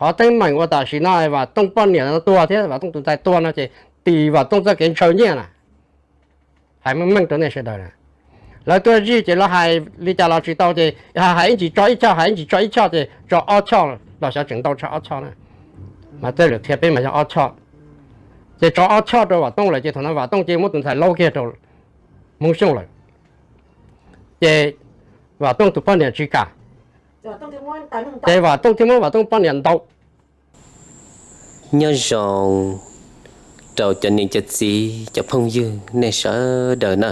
Qhov teeb meem uas tam sim no Vam Tooj poj niam no tuag thiab Vam Tooj tus ntxhais tuag no ces tim Vam Tooj txoj kev ntshaw nyiaj na. Hais meej meej rau nej sawv daws na, lawv tuaj zij ces lawv hais li cas los tsis tau ces hais ib ntsis tso ib choj, hais ib ntsis tso ib choj ces tso ob choj los xyov tseem ntau tshaj ob choj na. Mas tej lawv qhia peb mas yog ob choj. Ces tso ob choj rau Vam Tooj lawm ces thaum no Vam Tooj ces muab tus ntxhais laub kiag rau Hmoob Xyooj lawm. Ces Vam Tooj tus poj niam tsis kam, ces Vam Tooj thiaj muab Vam Tooj poj niam ntaus. Nyob zoo rau cov niam cov txiv cov phooj ywg nej sawv daws na.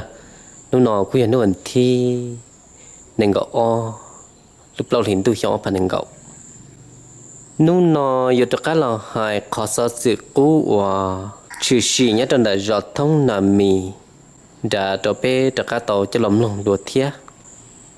Hnub no kuj yog hnub thib nees nkaum ob lub plaub hlis ntuj xyoo ob phav nees nkaum. Hnub no yuav rov qab los hais qhov xov xwm qub uas tshwm sim nyob rau ntawm zos Thoob Nas Mis nrad rau peb rov qab tau coj los mloog dua thiab.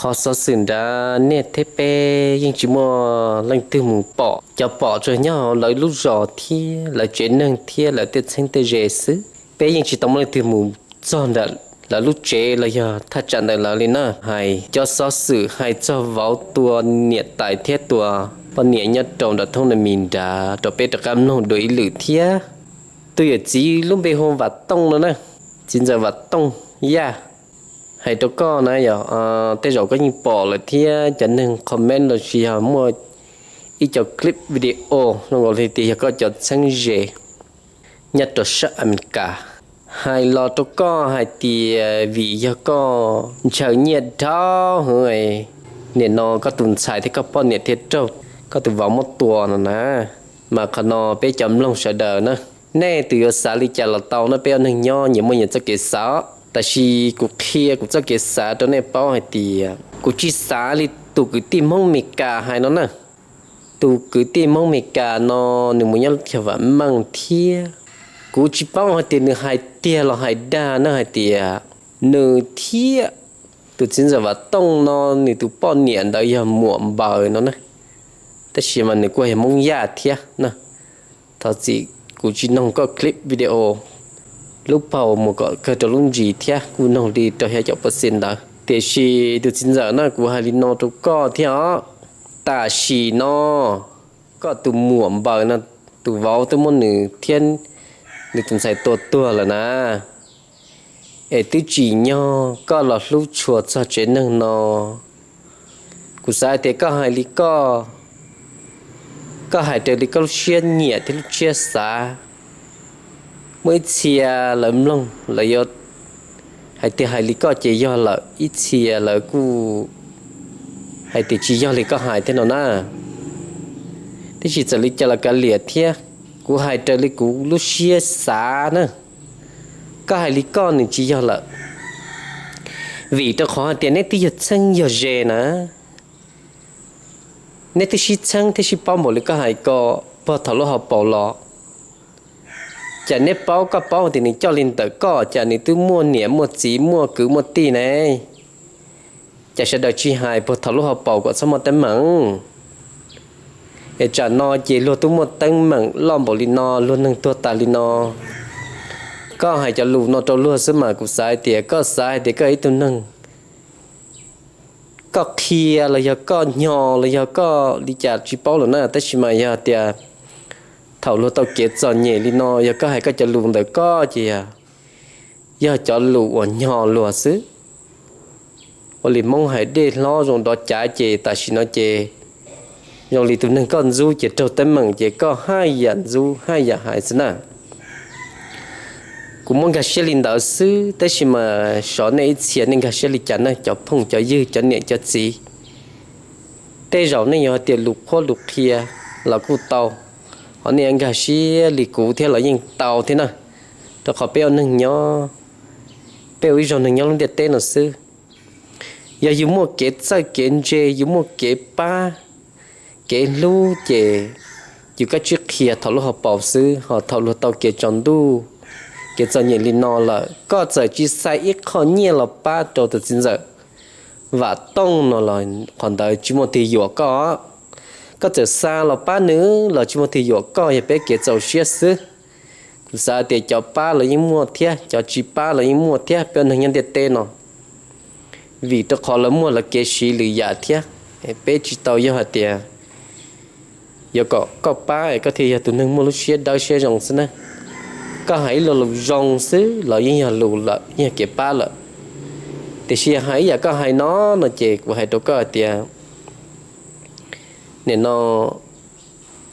Qhov xov xwm nrad nej thiab peb yeej tsis muaj leej twg mus pom, cov pom tsuas nyob hauv lawv lub zos thiab lawv tsev neeg thiab lawv tej txheeb tej ze xwb. Peb yeej tsis tau muaj leej twg mus txog ntawm lawv lub tsev los yog thaj tsam ntawm lawv li na. Hais cov xov xwm hais txog vauv tua niam tais thiab tua poj niam nyob rau nram Thoob Nas Mis nrad rau peb rov qab mloog dua ib lwm thiab. Tus yawm txiv lub npe hu Vam Tooj no na, txiv ntxawm Vam Tooj Yaj, hais rau koj na yog tej zaum koj yeej pom lawm thiab cov neeg comment los sis yog muaj ib co clip video zoo nkaus li tias yog koj cov txheeb ze nyob rau sab Amelikas hais los rau koj hais tias vim yog koj ntshaw nyiaj dhau heev, nim no koj tus ntxhais thiab koj poj niam thiaj raug koj tus vauv muab tua no na. Mas qhov no peb cov mloog sawv daws na, nej tus yuav xav li cas los tau na, peb ua neeg nyob nyias muaj nyias txoj kev xav. Tab sis kuv qhia kuv txoj kev xav rau nej paub hais tias kuv tsis xav li tus kwv tij Hmoob Meskas hais no na. Tus kwv tij Hmoob Meskas no nws mus nyob lub chaw vam meej thiab kuv tsis paub hais tias nws hais tiag los hais dag na, hais tias nws thiab tus txiv ntxawm Vam Tooj no nws tus poj niam ntawd yog muam npaws no na. Tab sis mas nws kuj yog Hmoob Yaj thiab na. Thov txim kuv tsis noog koj clip video, lub paug mus kom kawg rau lub ntsis thiab kuj noog li rau xya caum percent ntawd. Tiam sis tus txiv ntxawm na, kuv hais li no rau koj thiab os, tam sim no koj tus muam npaws no, tus vauv twb muab nws thiab nws tus ntxhais tua tuag lawm na. Es twb tsim nyog koj los hlub tshua txog tsev neeg no. Kuv xav hais tias koj hais li koj, koj hais raws li koj lub siab nyiam thiab lub siab xav. Muaj ib txhia lawv mloog lawv yuav hais tias hais li koj ces yog lawm, ib txhia lawv kuj hais tias tsis yog li koj hais thiab no na. Tab sis txawm li cas los kav liam thiab, kuv hais raws li kuv lub siab xav na. Koj hais li koj nws tsis yog lawm, vim rau qhov hais tias neb twb yog txheeb yog ze na. Neb twb sib txheeb thiab sib paub npaum li koj hais ko, puag thaum lub hauv paus los. Cas neb paub, koj paub tias nws coj li ntawm koj, cas nws twb muaj niam muaj txiv muaj kwv muaj tij ne? Cas sawv daws tsis hais puag thaum lub hauv paus kom txhob muaj teeb meem? Es tsam no ces luag twb muaj teeb meem loj npaum li no, luag neeg tuag tas li no, koj hais cov lus no rau luag xwb mas kuv xav hais tias koj xav hais tias koj ib tug neeg koj qhia los yog koj nyo los yog koj li cas tsis paub lawm na, tab sis mas yog tias thaum luag tau kev txom nyem li no yog koj hais koj cov lus ntawm koj ces yog cov lus uas nyo luag xwb. Ua li Hmoob hais dej hlob zoo dov cav ces tam sim no ces zoo li tus neeg koj ntxub ces raug teeb meem ces koj haj yam ntxub haj yam hais xwb na. Kuv muab nkag siab li ntawd xwb, tab sis mas xyov nej ib txhia nej nkag siab li cas na, cov phooj cov ywg cov niam cov txiv. Tej zaum nej yuav hais tias lus qhuab lus qhia los kuj tau, ho nej yuav nkag siab li kuv thiab los yeej tau thiab na. Rau qhov peb ua neeg nyob, peb ua ib zaug neeg nyob lub ntiaj teb no xwb. Yog yus muaj kev txawj kev ntse, yus muaj kev pab kev hlub ces yus kab tsib qhia thaum lub hauv paus xwb, ho thaum luag tau kev tsaus ntuj, kev txom nyem li no lawm, koj txawm tsis xa ib qho nyiaj los pab rau tus txiv ntxawm Vam Tooj no los qhov ntawd tsis muaj twg yuam koj. Koj txawm xa los pab nws los tsis muaj twg yuam koj, yog peb kev txaus siab xwb. Kuv xav tias cov pab los yeej muaj thiab, cov tsis pab los yeej muaj thiab, peb ua neeg nyob ntiaj teb no. Vim rau qhov lawv muaj lawv kev siv lwm yam thiab. Peb tsis tau yog hais tias yuav kom koj pab es koj thiaj yog tus neeg muaj lub siab dawb siab zoo xwb na. Koj hais ib lo lus zoo xwb los yeej yog lus lawm, yeej yog kev pab lawm. Tiam sis hais ib yam koj hais no, no ces kuv hais rau koj hais tias nim no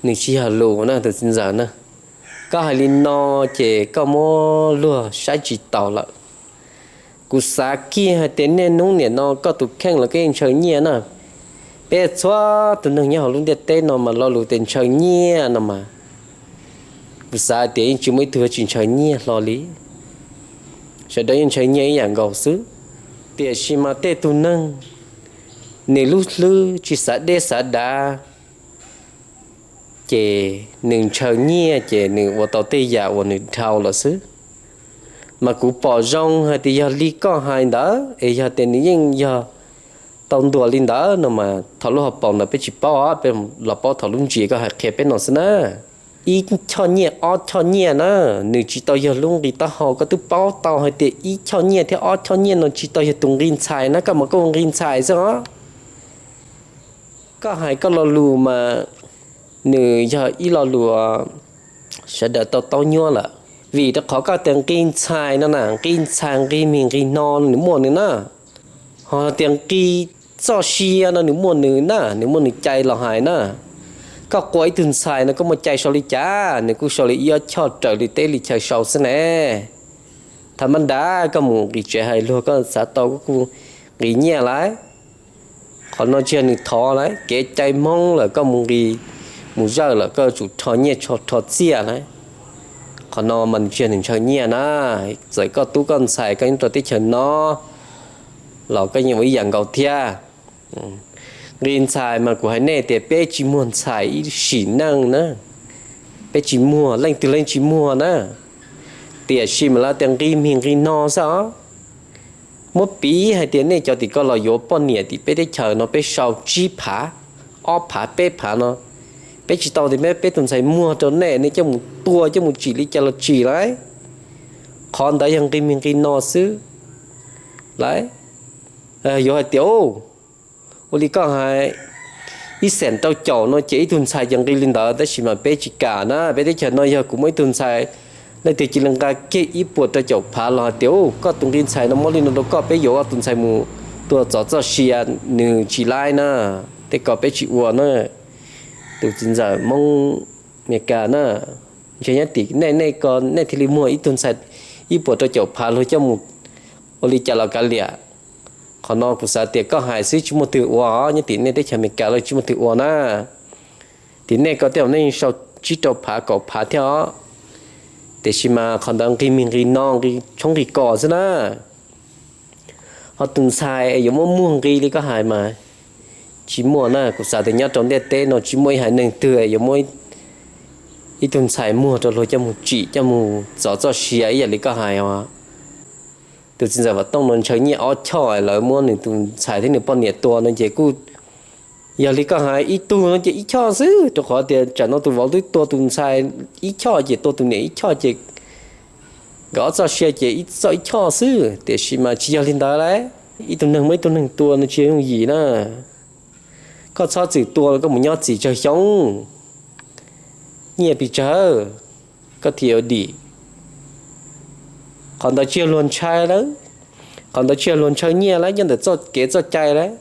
nws tsis yog lus na tus txiv ntxawm na. Koj hais li no ces koj muab luag saib tsis taus lawm. Kuv xav kiag hais tias niaj hnub nim no koj tus kheej los koj yeej ntshaw nyiaj na. Peb txhua tus neeg nyob hauv lub ntiaj teb no mas lo lus tias ntshaw nyiaj no mas, kuv xav tias yeej tsis muaj ib tug tsis ntshaw nyiaj hlo li. Sawv daws yeej ntshaw nyiaj ib yam nkaus xwb. Tiam sis mas tej tug neeg, nws lub hlwb tsis xav deb xav dav, ces nws ntshaw nyiaj ces nws ua tau tej yam uas nws dhau lawm xwb. Mas kuv pom zoo hais tias yog li koj hais ntawd es yog tias nws yeej yog tau ntuas li ntawd no mas thaum lub hauv paus ntawd peb tsis paub, peb los paub thaum lub ntsis koj hais qhia peb no xwb na. Ib choj nyiaj ob choj nyiaj na, nws tsis tau yog lub nqi taub hau. Koj twb paub tau hais tias ib choj nyiaj thiab ob choj nyiaj no tsis tau yog tus nqi ntxhais na, koj mas koj ua nqi ntxhais xwb os. Koj hais koj lo lus mas nws yog ib lo lus sawv daws tau taub nyuab lawm. Vim rau qhov koj tias nqi ntxhais no na, nqi ntxhais nqi mis nqi no nws muaj nws na. Ho tias nqi txoj sia no nws muaj nws na, nws muaj nws cai los hais na. Koj qua ib tug ntxhais no koj muaj cai sau li cas, nws kuj sau li ib ob choj raws li teb li chaw sau xwb ne. Thaum mab nrad koj mus nqis tsev hais luag koj xav tau koj kuj nqis nyiaj lawm. Qhov no tsis yog nws thov lawm, kev cai Hmoob lawm koj mus nqis mus zawj lawm koj yuav tsum rho nyiaj rho txiaj lawm. Qhov no mas nws tsis yog nws ntshaw nyiaj na. Txawm koj tub koj ntxhais koj nyob rau teb chaws no los koj yeej ua ib yam nkaus thiab. Nqi ntxhais mas kuv hais nej tias peb tsis muag ntxhais ib sim neej na. Peb tsis muag, leej twg leej tsis muag na. Tiam sis mas lawv tias nqi mis nqi no xwb os. Muab piv hais tias nej cov tim ko los yuav poj niam tim peb teb chaws no peb sau tsib phav, ob phav peb phav no, peb tsis tau tias peb tus ntxhais muag rau nej, nej coj mus tua coj mus tsim li cas los tsim lawm. Qhov ntawd yog nqi mis nqi no xwb lawm. Yuav hais tias ua li koj hais ib xees rau caum no ces ib tug ntxhais ces nqi li ntawd, tab sis mas peb tsis kam na. Peb teb chaws no yog kuv muaj ib tug ntxhais, leej twg cia li nqa kiag ib puas rau caum phav los hais tias koj tus nqi ntxhais no muab li no rau koj, peb yuav ua tus ntxhais mus tua txov txoj sia, nws tsis laib na. Tej ko peb tsis ua na. Tus txiv ntxawm Hmoob Amelikas na, ntshe nyob tim nej, nej ko nej thiaj li muag ib tug ntxhais ib puas rau caum phav luag coj mus ua li cas los kav liam. Qhov no kuv xav tias koj hais xwb tsis muaj twg ua, nyob tim nej teb chaws Amelikas los tsis muaj twg ua na. Tim nej ko tej zaum nej sau tsib rau phav kaum phav thiab os. Tiam sis mas qhov ntawd nqi mis nqi no nqi tshoob nqi kos xwb na. Ho tus ntxhais yuav muab muag nqi li koj hais mas tsis muaj na. Kuv xav tias nyob rau ntiaj teb no tsis muaj ib haiv neeg twg yuav muab ib tug ntxhais muag rau luag coj mus tsim coj mus txov txoj sia ib yam li koj hais os. Tus txiv ntxawm Vam Tooj no ntshaw nyiaj ob choj, lawv muab nws tus ntxhais thiab nws poj niam tua no ces kuj yog li koj hais ib tug no ces ib choj xwb, rau qhov tias tsam no tus vauv twb tua tus ntxhais ib choj ces tua tus niam ib choj ces nkawd ob txoj sia ces ib txoj ib choj xwb. Tiam sis mas tsis yog li ntawd lauj, ib tug neeg muab ib tug neeg tua no tsis yooj yim na. Koj txhob txwm tua koj mus nyob txim tsawg xyoo, nyiaj pes tsawg koj thiaj yuav dim. Qhov ntawd tsis yog luag ntshai lawm, qhov ntawd tsis yog luag ntshaw nyiaj lawm, nyob ntawm txoj kev txoj cai lawm.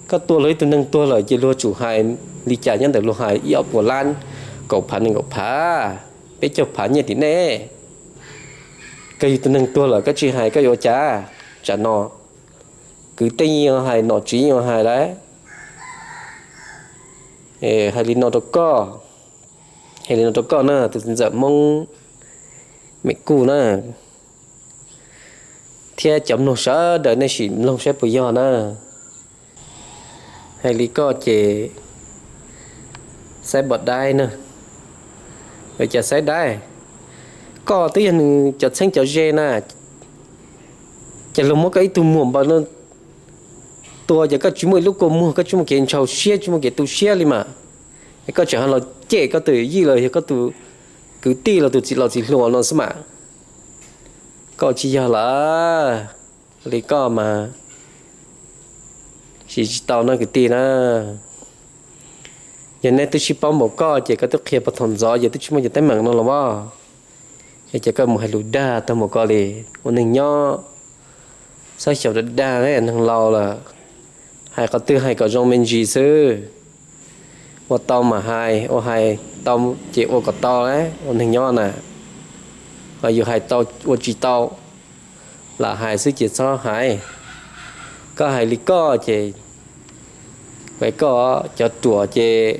Koj tua luag ib tug neeg tuag lawm ces luag tsum hais li cas nyob ntawm luag hais ib ob puas lab, kaum phav nees nkaum phav, peb caug phav nyiaj tim nej. Koj yug tus neeg tuag lawm koj tsis hais koj yuav ua cas? Tsam no kwv tij yeej hais, nom tswv yeej hais lawm. Hais li no rau koj, hais li no rau koj na tus txiv ntxawm Hmoob Mem Kuj na, thiab cov mloog sawv daws nej sim mloog saib puas yog na. Hais li koj ces saib npam daib na, cas saib daib, koj twb yog nws cov txheeb cov ze na, ces luag muab koj ib tug muam npaws no tua ces koj tsis muaj ib lub kua muag, koj tsis muaj kev ntshaus siab tsis muaj kev tu siab li mas, es koj tseem ho los cem koj tus yij los yog koj tus kwv tij los tus txiv laus txiv hluas no xwb mas. Koj tsis yog lawm, li koj mas siv tsis tau no kwv tij na. Ces neb twb sib paub npaum koj ces koj twb qhia puag thaum ntxov ces twb tsis muaj cov teeb meem no los as. Es ces koj mus hais lus dag tag npaum ko li, ua neeg nyob txhob xyaum dag dag, neeg laus lawm, hais qhov twg hais kom zoo me ntsis xwb. Ua tau mas hais, ua hais tau ces ua kom tau, ua neeg nyob na, ho yus hais tau ua tsis tau, lam hais xwb ces txhob hais. Koj hais li koj ces, koj cov ruam ces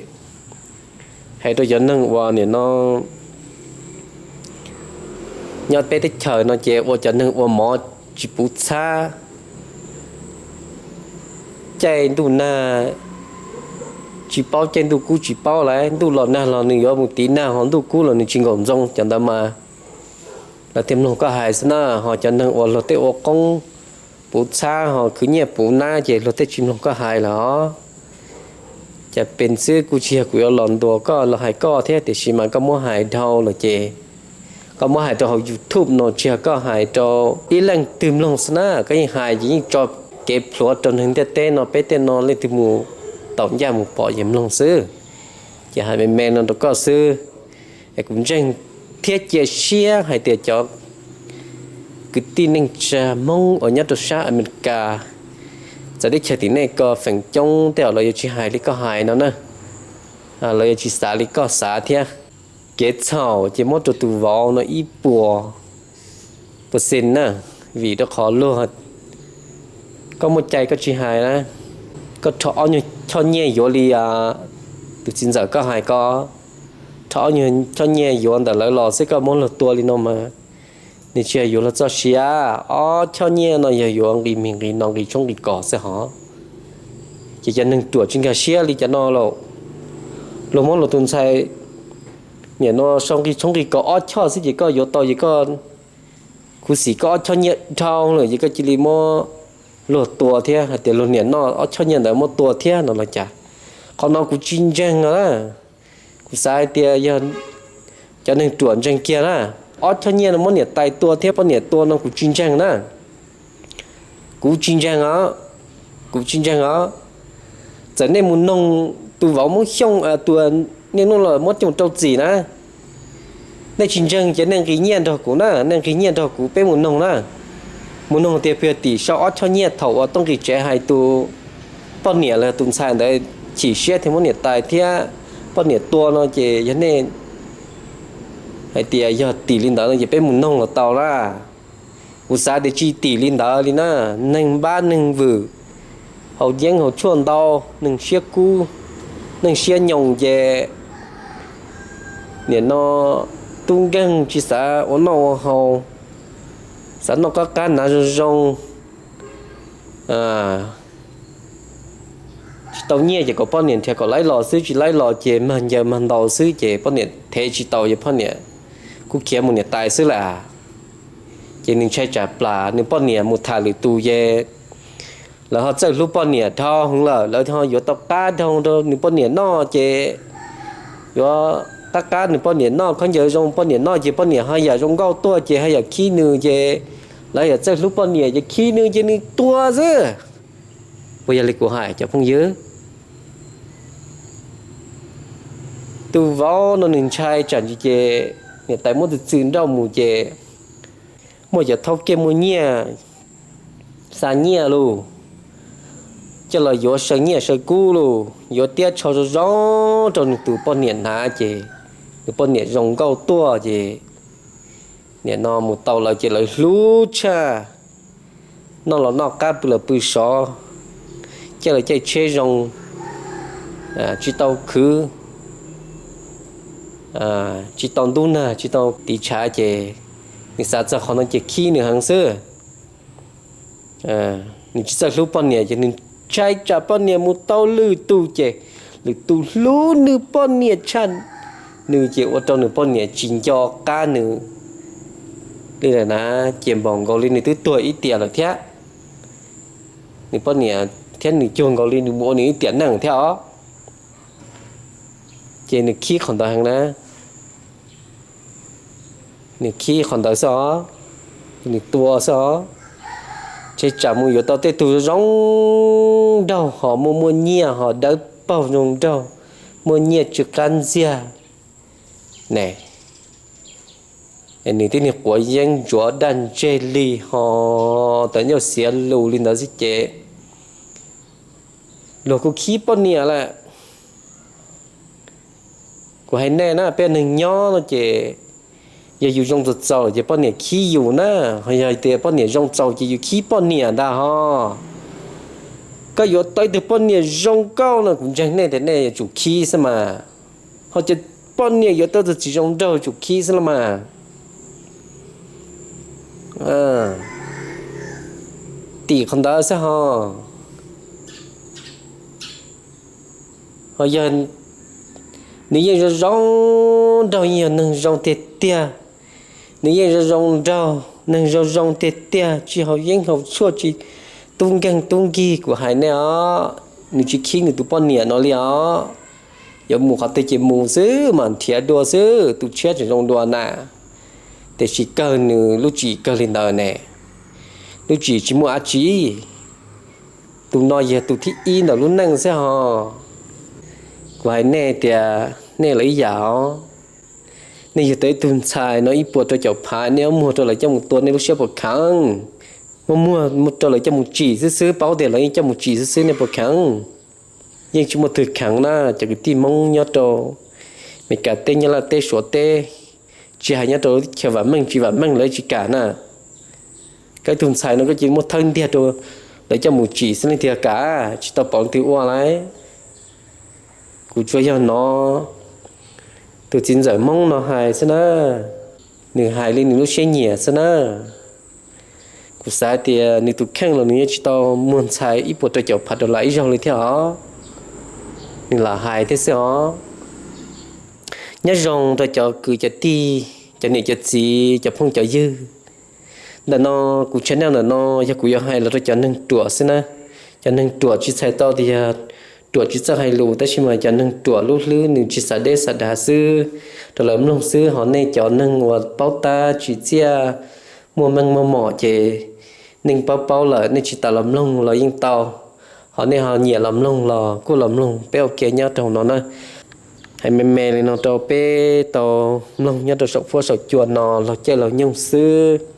hais rau cov neeg uas nim no nyob peb teb chaws no ces ua cov neeg ua mov tsis puv txhab, caij ntuj nag tsis paub, caij ntuj kub tsis paub lawm, ntuj los nag los nws yuav mus tiv nag, ho ntuj kub los nws tsis nkaum ntxoo, cov ntawd mas lawv thiaj mloog koj hais xwb na. Ho cov neeg uas luag tej ua qoob puv txhab ho khwv nyiaj puv nab ces luag tej tsis mloog koj hais lawm os. Cas pes xwb, kuj tsis yog kuv yuav los ntuas koj los hais koj thiab, tiam sis mas koj muab hais dhau lawm ces koj muab hais rau hauv YouTube no tsis yog koj hais rau ib leej twg mloog xwb na, koj yeej hais ces yeej tso kev plhuav rau neeg ntiaj teb no, peb tej no leej twg mus taum ncaj mus pom ces mloog xwb. Ces hais me me no rau koj xwb. Es kuv ntseeg thiab cia siab hais tias cov kwv tij neej tsa Hmoob uas nyob rau sab Amelikas, txawm teb chaws tim nej ko feem coob tej zaum lawv yuav tsis hais li koj hais no na. Lawv yuav tsis xav li koj xav thiab. Kev txhaum ces muab rau tus vauv no ib puas percent na, vim rau qhov luag, koj muaj cai koj tsis hais na, koj rho ob nyuag choj nyiaj yuav li tus txiv ntxawm koj hais ko, rho ob nyuag choj nyiaj yuav ntawm lawv los xwb koj muab luag tua li no mas, nws tsis yog yuav luag txoj sia. Ob choj nyiaj no yog yuav nqi mis nqis no nqi tshoob nqi kos xwb hos. Ces cov neeg ruam tsis nkag siab li cov no lauj, luag muab luag tus ntxhais nim no sau nqi tshoob nqi kos ob choj xwb ces koj yuav tau ces koj khuv xim koj ob choj nyiaj dhau lawm ces koj cia li muab luag tua thiab hais tias luag niam noj ob choj nyiaj ntawd muab tua thiab no los cas. Qhov no kuv tsis ntseeg na. Kuv xav hais tias yog cov neeg ruam ntseeg kiag na. Ob choj nyiaj no muab niam tais tua thiab poj niam tua no kuv tsis ntseeg na. Kuv tsis ntseeg os, kuv tsis ntseeg os. Txawm nej mus noog tus vauv Hmoob Xyooj, tus niaj hnub los muab coj rau txim na, nej tsis ntseeg ces nej nqis nyiaj nrog kuv na, nej nqis nyiaj nrog kuv peb mus noog na. Mus noog tias puas yog tim sau ob choj nyiaj thaum uas tuaj nqis tsev hais tus poj niam los tus ntxhais ntawd chim siab thiaj muab niam tais thiab poj niam tua no ces yog nej hais tias yog tim li ntawd no ces peb mus noog los tau na. Kuv xav tias tsis tim li ntawd li na. Neeg npab neeg vwm, haus yeeb haus tshuaj ntau, neeg siab kub, neeg siab nyoos ces nim no tub nkeeg tsis xav ua noj ua haus, xav noj qab qab hnav zoo zoo, tsis tau nyiaj ces kom poj niam nrhiav kom laib los xwb, tsis laib los ces mag ncaws mag ntaus xwb ces poj niam thev tsis tau ces poj niam kuj khiav mus niam tais xwb lawm. Ces nws ntshai tsam plam nws poj niam mus tham lwm tus ces lawv ho txawj hlub poj niam dhau heev lawm, lawv ho yuav tau qab dhau rau nws poj niam noj ces yuav qab qab nws poj niam noj, khaub ncaws zoo poj niam noj ces poj niam ho yam zoo nkauj tuaj ces ho yam khib nws ces lawv yam txawj hlub poj niam ces khib nws ces nws tua xwb. Puas yog li kuv hais cov phooj ywg? Tus vauv no nws ntshai tsam ntsis ces niam tais muab tus txwm nrauj mus ces muaj cov thaub kiaj muaj nyiaj xa nyiaj lauj, coj los yuav saw nyiaj saw kub lauj, yuav tiab tsho zoo zoo rau nws tus poj niam hnav ces nws poj niam zoo nkauj tuaj ces nim no mus tau lawv ces lawv hlub tshaj. Noj los noj qab, pw los pw sov, caij los caij tsheb zoo, tsis tau khwv, tsis tau ntub nag, tsis tau tiv tshav ces nws xav txog qhov no ces khib nws heev xwb. Nws tsis txawj hlub poj niam ces nws ntshai tsam poj niam mus tau lwm tus ces lwm tus hlub nws poj niam tshaj nws ces ua rau nws poj niam tsis nco qab nws li lawm na. Ces npaum nkaus li nws twb tuag ib tiam lawm thiab. Nws poj niam thiab nws cuag nkaus li nws mus ua nws ib tiam neej thiab os. Ces nws khib qhov ntawd heev na. Nws khib qhov ntawd xwb os, nws tua xwb os. Ntshe tsam mus yuav tau tej tug zoo nraug ho muaj muaj nyiaj ho dawb paug zoo nraug, muaj nyiaj tsw qab ntxiag ne. Nws tib niag quav yeeb ntsuav daj ntseg li ho tawv ncauj xiav lus li ntawd xwb ces luag kuj khib poj niam lawm. Kuv hais nej na, peb neeg nyob no ces yog yus zoo txaus txaus ces poj niam khib yus na, ho yog tias poj niam zoo txaus ces yus khib poj niam ntag ho. Koj yuav tau ib tug poj niam zoo nkauj no kuv ntseeg nej tias nej yuav tsum khib xwb mas. Ho ces poj niam yuav tau tus txiv zoo nraug tsum khib xwb los mas. Tim qhov ntawd xwb ho. Ho yog nws yeej zoo zoo nraug, yeej yog neeg zoo tiag tiag, nws yeej zoo zoo nraug, neeg zoo zoo tiag tiag, tsis haus yeeb haus tshuaj, tsis tub nkeeg tub nkig, kuv hais nej os, nws tsis khib nws tus poj niam no li os. Yuav mus qhov twg ces mus xwb mas nrhiav dua xwb, tus tshiab tseem zoo dua na. Tiam sis kawg nws lub tsim kawg li ntawd ne, lub tsim tsis muaj dab tsi. Tus no yog tus thib ib ntawm lub neej xwb ho. Kuv hais nej tias nej los ib yam os. Nej yug tau ib tug ntxhais no ib puas rau caum phav, nej muab muag rau lawv coj mus tua, nej lub siab puas kheev? Muab muag rau lawv coj mus tsim xwb xwb, paub tias lawv yeej coj mus tsim xwb xwb, nej puas kheev? Yeej tsis muaj twg kheev na. Cov kwv tij Hmoob nyob rau Meskas teb, Nyab Laj teb, Suav teb, tsis hais nyob rau chaw vam meej tsis vam meej lawv tsis kam na. Koj ib tug ntxhais no koj cia muab thawb ntiag rau lawv coj mus tsim xwb leej twg kam? Tsis tau pom leej twg ua lauj. Kuv tsuas yog hnov tus txiv ntxawm Hmoob no hais xwb na, nws hais li nws lub siab nyiam xwb na. Kuv xav tias nws tus kheej los nws yeej tsis tau muag ntxhais ib puas rau caum phav dollar ib zaug li thiab os. Nws lam hais thiab xwb os. Nyob zoo rau cov kwv cov tij, cov niam cov txiv, cov phooj cov ywg. Ntawm no kuv channel ntawm no yog kuv yuav hais los rau cov neeg ruam xwb na. Cov neeg ruam tsis txhais tau tias yog ruam tsis txawj hais lus, tab sis mas cov neeg ruam lub hlwb nws tsis xav deb xav dav xwb, rau lawv mloog xwb. Ho nej cov neeg uas paub tab tsim txiaj, muaj meej muaj mom ces nej paub paub lawm, nej tsis tas los mloog los yeej tau. Ho nej ho nyiam los mloog los kuj los mloog, peb ua ke nyob rau hauv no na. Hais me me li no rau peb tau mloog nyob rau saum fuab saum cua no laug caij laug nyoog xwb.